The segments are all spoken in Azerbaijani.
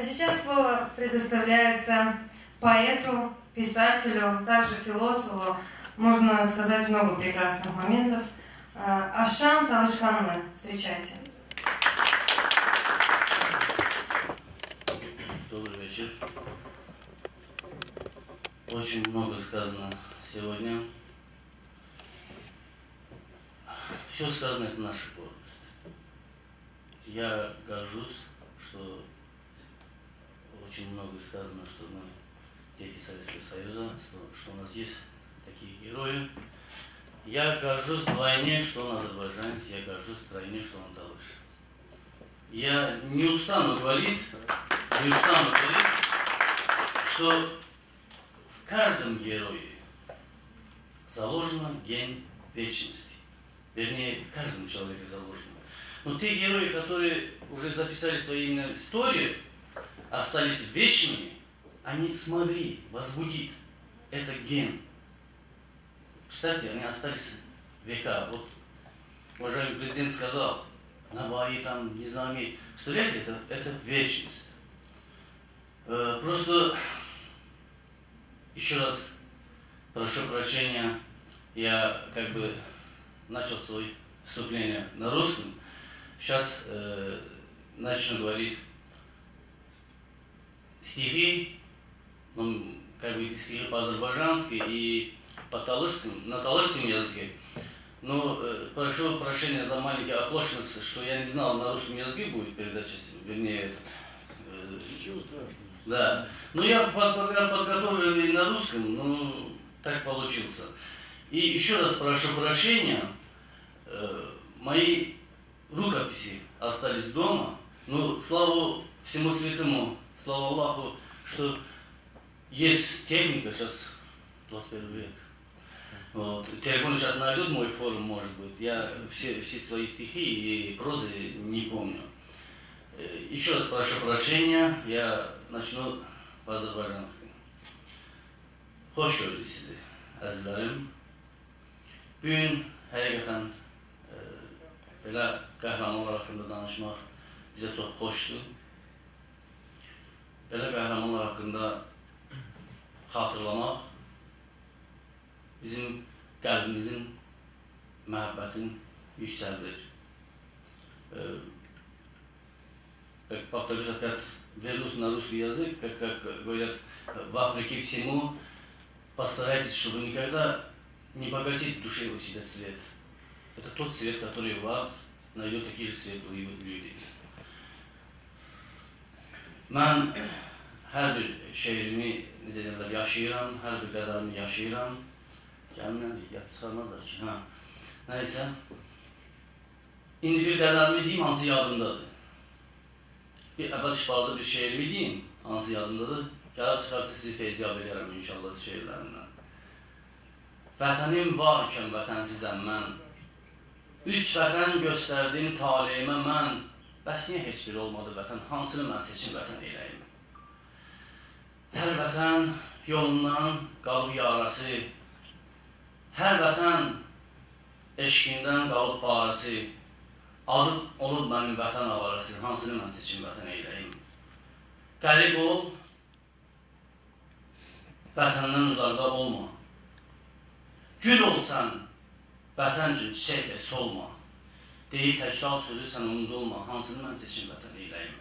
сейчас слово предоставляется поэту, писателю, также философу. Можно сказать много прекрасных моментов. Афшан Талышханлы. Встречайте. Добрый вечер. Очень много сказано сегодня. Все сказано — это наша гордость. Я горжусь, что очень много сказано, что мы дети Советского Союза, что у нас есть такие герои. Я горжусь вдвойне, что он азербайджанец, я горжусь втройне, что он талыш. Я не устану говорить, что в каждом герое заложен ген вечности. Вернее, в каждом человеке заложено. Но те герои, которые уже записали свои имена в историю, остались вечными, они смогли возбудить этот ген. Представьте, они остались века. Вот уважаемый президент сказал, Наваи там, Низами. Представляете, это вечность. Просто еще раз прошу прощения, я как бы начал свое выступление на русском. Сейчас начну говорить стихи, ну, как бы эти стихи по-азербайджански и по-талышскому, на талышском языке. Но прошу прощения за маленькую оплошность, что я не знал, на русском языке будет передача, вернее, этот. Ничего страшного. Да. Ну, я подготовлен и на русском, но так получился. И еще раз прошу прощения, мои рукописи остались дома, но слава всему святому, слава Аллаху, что есть техника, сейчас 21 век. Вот. Телефон сейчас найдет мой форум, может быть. Я все свои стихи и прозы не помню. Еще раз прошу прощения, я начну по-азербайджански. Xoş gördük sizi, əzizlərim. Bugün həqiqətən belə qəhrəmanlar haqqında danışmaq bizə çox xoşdur. Belə qəhrəmanlar haqqında xatırlamaq bizim qəlbimizin məhəbbətini yüksəldir. Повторюсь опять, вернусь на русский язык, как говорят, вопреки всему, постарайтесь, чтобы никогда не погасить в душе у себя свет. Это тот свет, который вас найдет такие же светлые люди. Mən hər bir şeirimi, necə deyirlər, yaşayıram, hər bir qəzəlimi yaşayıram. Gəlinlə deyək, çıxarmazlar ki, hə. Nəysə, indi bir qəzəlimi deyim, hansı yadımdadır. Bir əvvəl balaca bir şeirimi deyim, hansı yadımdadır. Gəlib çıxarsa sizi feyziyab eləyərəm inşallah şeirlərimdən. Vətənim varkən vətənsizəm mən, üç vətən göstərdim taleyimə mən, bəs niyə heç biri olmadı vətən, hansını mən seçim vətən eləyim? Hər vətən yolundan qalıb yarası, hər vətən eşqindən qalıb parası, adı olub mənim vətən avarası, hansını mən seçim vətən eyləyim? Qərib ol, vətəndən uzaqda olma. Gül olsan, vətən üçün çiçək də solma. Deyib təkrar sözü sən unudulma, hansını mən seçim vətən eyləyim?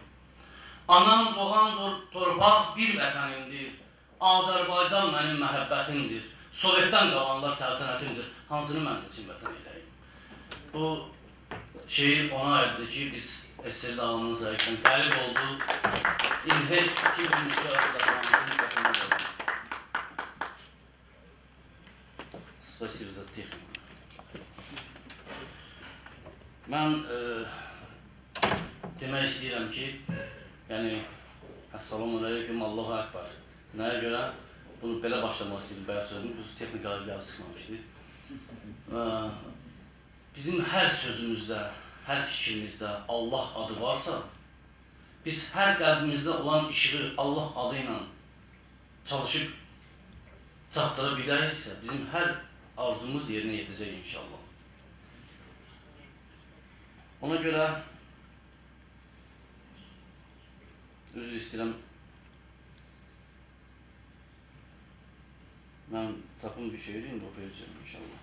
Anam doğan torpaq bir vətənimdir, Azərbaycan mənim məhəbbətimdir, Sovetdən qalanlar səltənətimdir, hansını mən seçim vətən eyləyim? Bu şeir ona aiddir ki, biz SSR dağılının zərəkdən qəlib oldu. İndi heç iki bir ülke arasında hansını vətən eyləsin? Spasibo за технику. Mən demək istəyirəm ki, yəni, Əssalamu aleyküm, Allahu Akbar. Nəyə görə? Bunu belə başlamaq istəyirdim, bayaq söyledim, bu texnikalar gəlib çıxmamışdı. Bizim hər sözümüzdə, hər fikrimizdə Allah adı varsa, biz hər qəlbimizdə olan işığı Allah adı ilə çalışıb çatdıra biləriksə, bizim hər arzumuz yerinə yetəcək inşallah. Ona görə Üzr istəyirəm. Mən tapım bir şeiri indi oxuyacağım inşallah.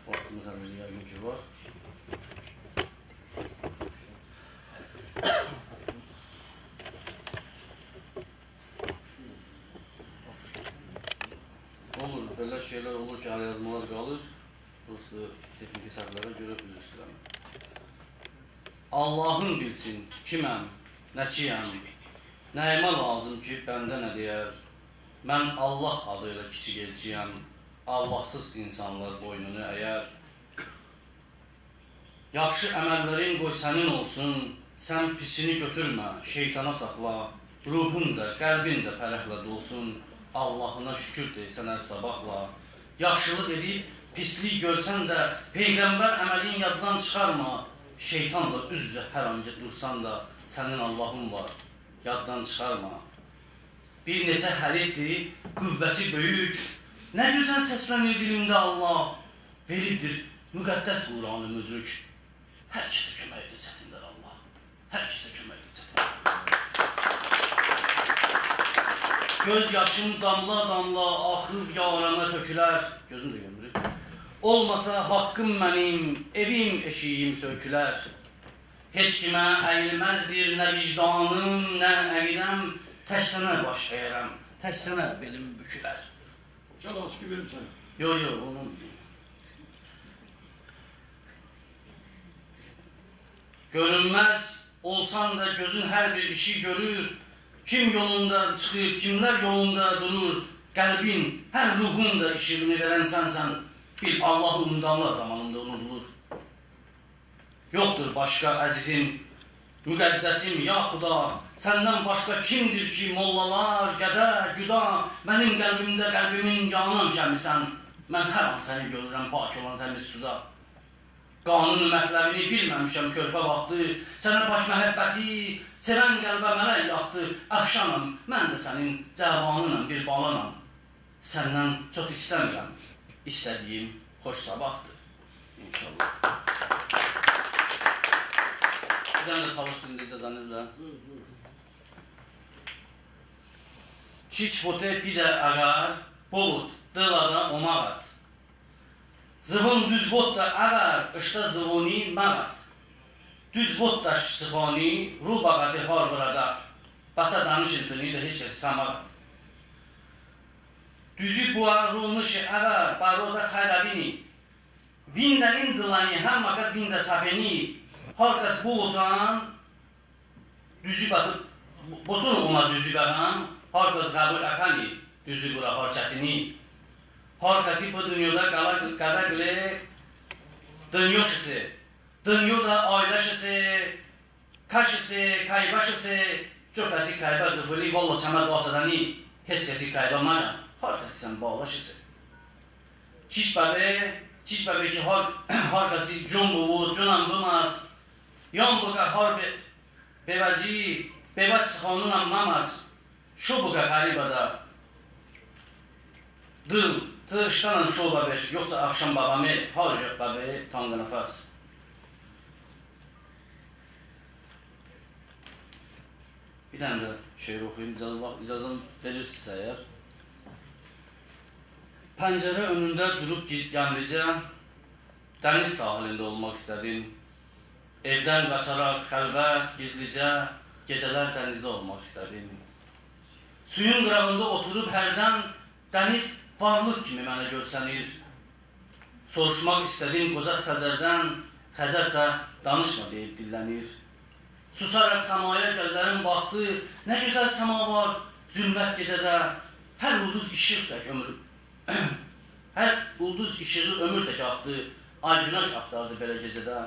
Vaxtımız hələ yəqin ki var. Olur, belə şeylər olur ki, əl yazmalar qalır. Prosto texniki səhvlərə görə üzr istəyirəm. Allahın bilsin kiməm, nəçiyəm, nəyimə lazım ki, bəndə nə deyər. Mən Allah adıyla kiçik elçiyəm, Allahsız insanlar boynunu əyər. Yaxşı əməllərin qoy sənin olsun, sən pisini götürmə, şeytana saxla, ruhun da, qəlbin də fərəhlə dolsun, Allahına şükür deysən hər sabahla. Yaxşılıq edib, pislik görsən də, Peyğəmbər əməlin yaddan çıxarma, şeytanla üz-üzə hər an dursan da, sənin Allahın var, yaddan çıxarma. Bir neçə hərifdir, qüvvəsi böyük, nə gözəl səslənir dilimdə Allah, veribdir müqəddəs Quranı müdrik. Hər kəsə kömək edir çətinlər Allah, hər kəsə kömək edir çətinlər. Göz yaşım damla-damla axıb yarama tökülər, gözüm də görmür. Olmasa haqqım mənim, evim, eşiyim sökülər. Heç kimə əyilməzdir nə vicdanım, nə əqidəm, tək sənə baş əyərəm, tək sənə belim bükülər. Gəl açqı verim sənə. Yox, yox, onun. Görünməz olsan da gözün hər bir işi görür, kim yolunda çıxıb, kimlər yolunda durur, qəlbin, hər ruhun da işini verən sənsən, bil Allahı unudanlar zamanında unudulur. Yoxdur başqa əzizim, müqəddəsim, ya Xuda, səndən başqa kimdir ki, mollalar, gədə, güda, mənim qəlbimdə qəlbimin yanan kəmisən, mən hər an səni görürəm pak olan təmiz suda. Qanun mətləbini bilməmişəm körpə vaxtı, sənə pak məhəbbəti, sevən qəlbə mələk yaxdı, əxşanam, mən də sənin cəvanınam, bir balanam. Səndən çox istəmirəm, istədiyim xoş sabahdır, inşallah. Bir dənə də tavış dilində icazənizlə. Çiç fote pidə əqər, bovud, dılada omağat. Zıvın düz vot da əqər, ışda zıvuni məğat. Düz vot da sıxani, rubaqatı har vırada. Basa danışıntını da heç kəs samağat. Düzü buğa runuşu əqər, baroda xayrabini. Vindənin dılani, həm maqaz vində sapeni. Har kəs boğutan, düzü batıb, botun ona düzü bəğan, har kəs qəbul əxəni, düzü bura har çətini. Har kəsi bu dünyada qədəqli dünyoşisi, dünyada ailəşisi, kaşisi, kaybaşisi, çox kəsi kaybə qıfıli, valla çəmə qasadəni, heç kəsi kaybə macan, har kəsi sən bağlaşisi. Çiş bəbə ki, har kəsi cun buvud, cunam bumaz, yan buqa har bevaci, bevas xanunam mamaz, şu buqa qaribada, dıl, tışdanam şo babeş, yoxsa axşam babamı, har babə, tanga nəfəs. Bir dənə də şeir oxuyum, icazən verirsinizsə əgər. Pəncərə önündə durub gəmlicə, dəniz sahilində olmaq istədim. Evdən qaçaraq xəlvət, gizlicə, gecələr dənizdə olmaq istədim. Suyun qırağında oturub hərdən dəniz varlıq kimi mənə görsənir. Soruşmaq istədim qoca Xəzərdən, Xəzərsə danışma deyib dillənir. Susaraq səmaya gözlərim baxdı, nə gözəl səma var zülmət gecədə, hər ulduz işıq tək ömür, hər ulduz işığı ömür tək axdı, ay günəş axtardı belə gecədə.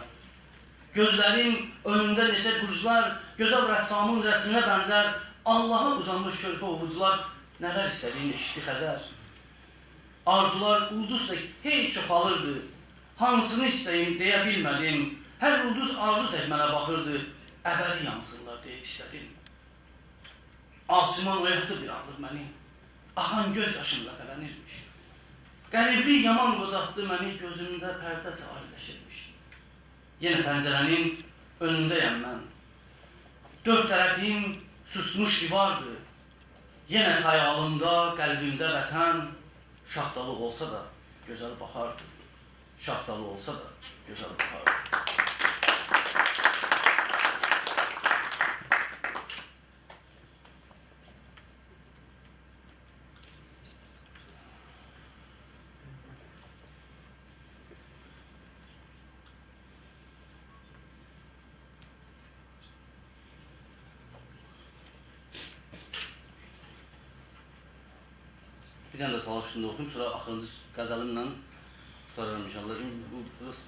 Gözlərim önündə neçə burclar, gözəl rəssamın rəsminə bənzər, Allaha uzanmış körpə ovucular, nələr istədiyini eşitdi Xəzər. Arzular ulduz tək hey çoxalırdı, hansını istəyim deyə bilmədim, hər ulduz arzu tək mənə baxırdı, əbədi yansınlar deyib istədim. Asiman oyatdı bir anlıq məni, axan göz yaşımla pələnirmiş. Qəriblik yaman qocaqdı məni, gözümdə pərdə sahilleşirmiş. Yenə pəncərənin önündəyəm mən. Dörd tərəfim susmuş divardır. Yenə xəyalımda, qəlbimdə vətən şaxtalıq olsa da gözəl baxardı. Şaxtalı olsa da gözəl baxardı. Bir dənə də Talışında oxuyum, sonra axırıncı qəzəlimlə qurtarıram inşallah. Bu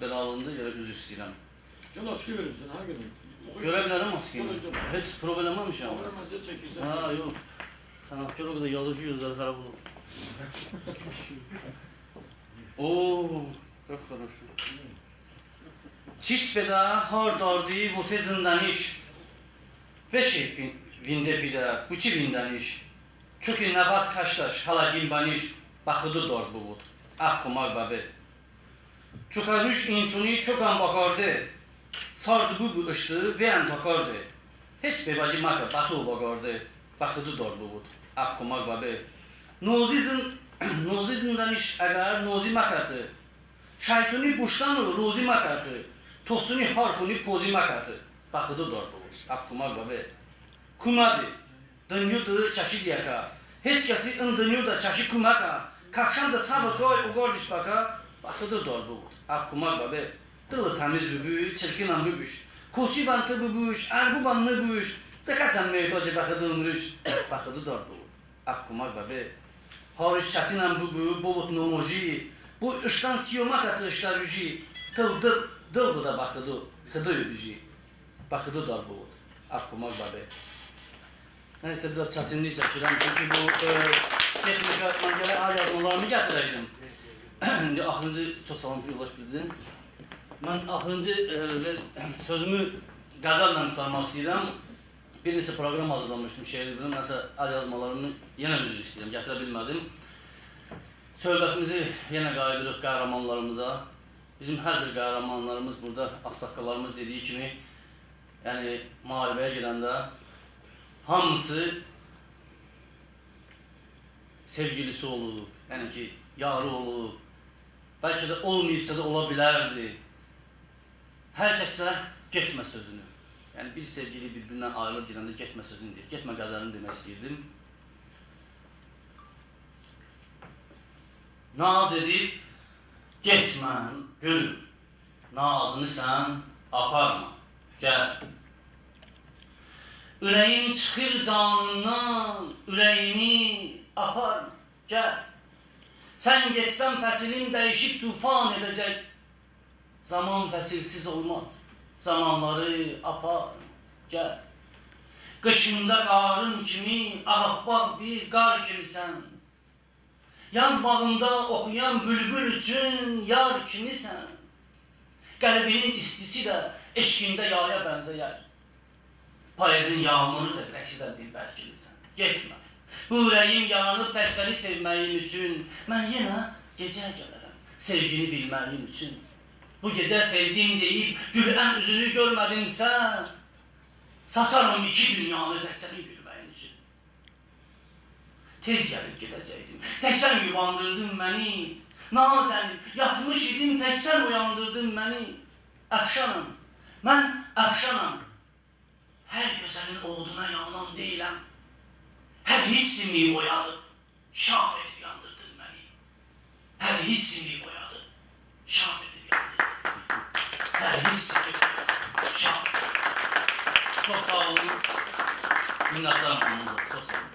belə alındı, görə üzr istəyirəm. Gəl askı verim sənə, ha gedim. Görə bilərəm askını. Heç problem eləməmişəm. Problem əziyyət çəkirsən. Ha, yox. Sənətkar o qədər yazır ki, gözləri xarab olur. Oo, çok хорошо. Çiş bedə har dardi vote zindaniş. Veşi vinde pidə, buçi vindaniş. Çünki nəvaz kaşdaş, hala gimbaniş, baxıdı dar buvud, ah kumar babe. Çokarmış insuni çokan bakardı, sardı bu ışığı ve takardı. Heç bebacı maka batı bakardı, baxıdı dar buvud, ah kumar babe. Nozi zindaniş əgər nozi makatı, şeytuni buştanı rozi makatı, tosuni harkuni pozi makatı, baxıdı dar buvud, ah kumar babe. Kumabi. Dınyodu çaşı diyaka, heç kəsi ın dınyoda çaşı kumaka, kafşan da sabıkoy uğordiş baka, baxıdı dar buvud, af kumar babe, dılı tamiz bübü, çirkinan bübüş, kosiban tı bübüş, erbuban nı bübüş, dıkasan meytacı baxıdı ömrüş, baxıdı dar buvud, af kumar babe, hariş çatinan bübü, buvud nomoji, bu ıştan siyomak atı ıştar yüji, tıl dıl bu da baxıdı, xıdı yübüji, baxıdı dar buvud, af kumar babe. Neyse, biraz çətinlik çəkirəm, çünki bu texnika, mən gələk əl yazmalarımı gətirəydim. İndi axırıncı, çox sağ olun, yoldaş prezident. Mən axırıncı sözümü qəzəllə qurtarmaq istəyirəm. Bir neçə proqram hazırlamışdım şeir bilməm, nəsə əl yazmalarımı yenə üzr istəyirəm, gətirə bilmədim. Söhbətimizi yenə qayıdırıq qəhrəmanlarımıza. Bizim hər bir qəhrəmanlarımız burada, ağsaqqallarımız dediyi kimi, yəni müharibəyə gedəndə hamısı sevgilisi olub, yəni ki, yarı olub, bəlkə də olmayıbsa da ola bilərdi. Hər kəs də getmə sözünü. Yəni bir sevgili bir-birindən ayrılıb gedəndə getmə sözünü deyir. Getmə qəzəlini demək istəyirdim. Naz edib, getmə gülüm, nazını sən aparma, gəl. Ürəyim çıxır canından, ürəyimi apar, gəl. Sən getsən fəsilim dəyişib tufan edəcək. Zaman fəsilsiz olmaz, zamanları apar, gəl. Qışında qarın kimi, ağappaq bir qar kimisən. Yaz bağında oxuyan bülbül üçün yar kimisən. Qəlbinin istisi də eşqində yaya bənzəyər. Payızın yağmuru da rəqs edən dilbər kimisən. Getmə. Bu ürəyim yaranıb tək səni sevməyim üçün. Mən yenə gecə gələrəm sevgini bilməyim üçün. Bu gecə sevdim deyib gülən üzünü görmədimsə, satarım iki dünyanı tək sənin gülməyin üçün. Tez gəlib gedəcəkdim. Tək sən yubandırdın məni. Nazənim, yatmış idim, tək sən uyandırdın məni. Əfşanam, mən əfşanam. Hər gözəlin oduna yanan deyiləm. Hər hissimi oyadı, şam edib yandırdın məni. Hər hissimi oyadı, şam edib yandırdın məni. Hər hissimi oyadı, şam edib. Çox sağ olun. Minnətdaram hamınıza. Çox sağ olun.